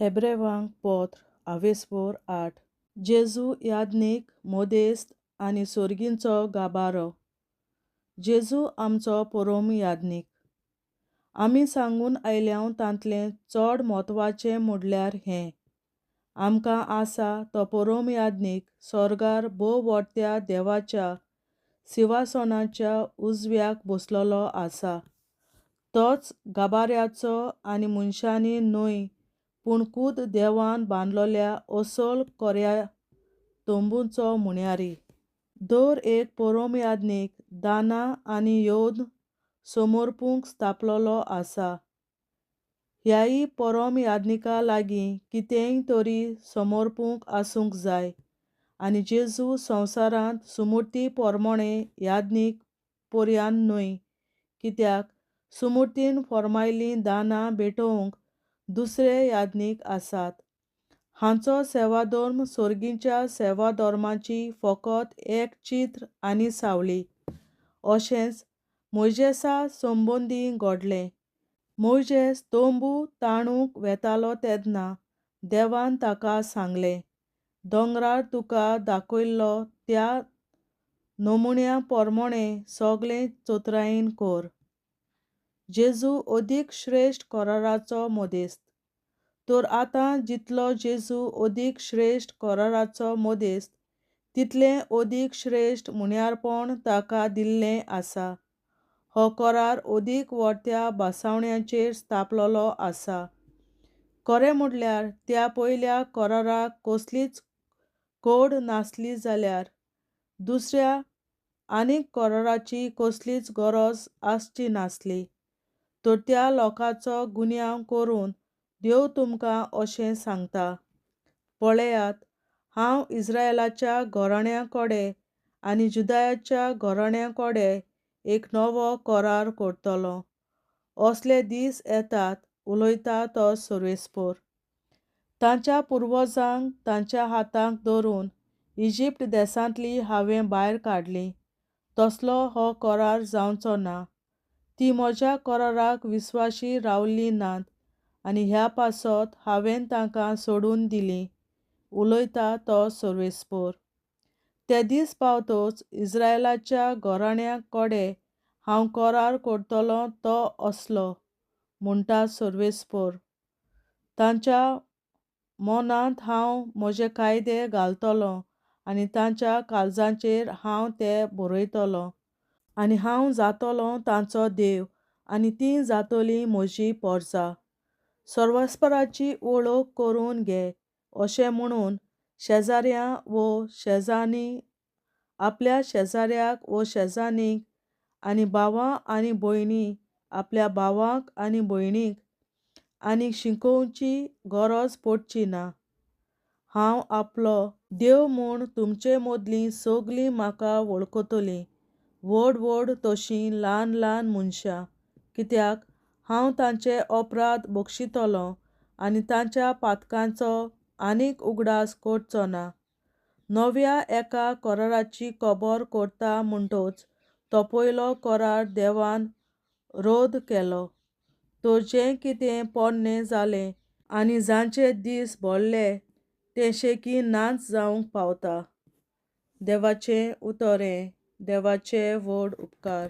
हेब्रेवांक पत्र आवेस्पोर 8. जेजू याज्ञीक, मदेस्त आनी सोर्गिंचो गाबारो. जेजू आमचो परोम याज्ञीक. आमी सांगून आयल्यांव तांतलें चड म्हत्वाचें म्हणल्यार हें, आमकां आसा तो परोम याज्ञीक सोर्गार भोव व्हडत्या देवाच्या सिंवासनाच्या उजव्याक बसलेलो आसा. तोच गाबाऱ्याचो आनी मनशांनी न्हय पूण खूद देवान बांदलोल्या अस्सल कोऱ्या तंबूचो मुण्यारी. दर एक परोम याज्ञीक दानां आनी योद्न समर्पूंक स्थापलोलो आसा. ह्याय परोम याज्ञिका लागीं कितेंय तरी समर्पूंक आसूंक जाय. आनी जेजू संवसारांत सुमूर्ती पोरमोणें याज्ञीक पोरयान न्हय, कित्याक सुमूर्तीन फॉर्मायलीं दानां भेटोवंक दुसरे याज्ञीक आसात. हांचो सेवाधर्म सोर्गीच्या सेवाधर्माची फकत एक चित्र आनी सावळी. अशेंच मोयजेसा संबंदी घडलें. मोयजेस तंबू ताणूंक वेतालो तेन्ना देवान ताका सांगलें, दोंगरार तुका दाखयल्लो त्या नमुन्या पोरमोणें सगळें चतुरायेन कर. जेजू अदीक श्रेश्ठ कराराचो मदेस्त. तर आतां जितलो जेजू अदीक श्रेश्ठ कराराचो मदेस्त, तितलें अदीक श्रेश्ठ मुण्यारपण ताका दिल्लें आसा. हो करार अदीक व्हडत्या भासावण्याचेर स्थापलोलो आसा. खरें म्हणल्यार त्या पयल्या कराराक कसलीच कोड नासली जाल्यार दुसऱ्या आनीक कराराची कसलीच गरज आसची नासली. तर त्या लोकांचो गुन्यांव करून देव तुमकां अशें सांगता, पळयात, हांव इस्रायलाच्या घराण्या कडेन आनी जुदायाच्या घराण्या कडेन एक नवो करार करतलो. असले दीस येतात, उलयता तो सर्वेस्पोर. तांच्या पुर्वजांक तांच्या हाताक धरून इजिप्त देशांतली हांवें भायर काडली, तसलो हो करार जावचो ना. ती म्हज्या कराराक विस्वाशी रावलीं नात आनी ह्या पासत हांवें तांकां सोडून दिलीं, उलयता तो सर्वेस्पोर. ते दीस पावतच इस्रायलाच्या घराण्या कडेन हांव करार करतलों तो असलो, म्हणटा सर्वेस्पोर. तांच्या मनांत हांव म्हजे कायदे घालतलों आनी तांच्या काळजांचेर हांव ते बरयतलों. आनी हांव जातलों तांचो देव आनी तीं जातलीं म्हजी पोरसां. सर्वस्पराची वळख करून घे अशें म्हणून शेजाऱ्यां वो शेजान्नी आपल्या शेजाऱ्याक वो शेजान्नीक आनी भावां आनी भयणी आपल्या भावांक आनी भयणीक आनी शिकोवची गरज पडची ना. हांव आपलो देव म्हूण तुमचे मदलीं सगलीं म्हाका वळखतलीं, व्हड व्हड तशीं ल्हान ल्हान मनशां, कित्याक हांव तांचे अपराध बक्षितलों आनी तांच्या पातकांचो आनीक उगडास करचो ना. नव्या एका कराराची खबर करता म्हणटच तो पयलो करार देवान रद्द केलो. तर जें कितें पोरणें जालें आनी जांचे दीस भरले तें शेकी नाच जावंक पावता. देवाचें उतर हें. देवाचे व्हड उपकार.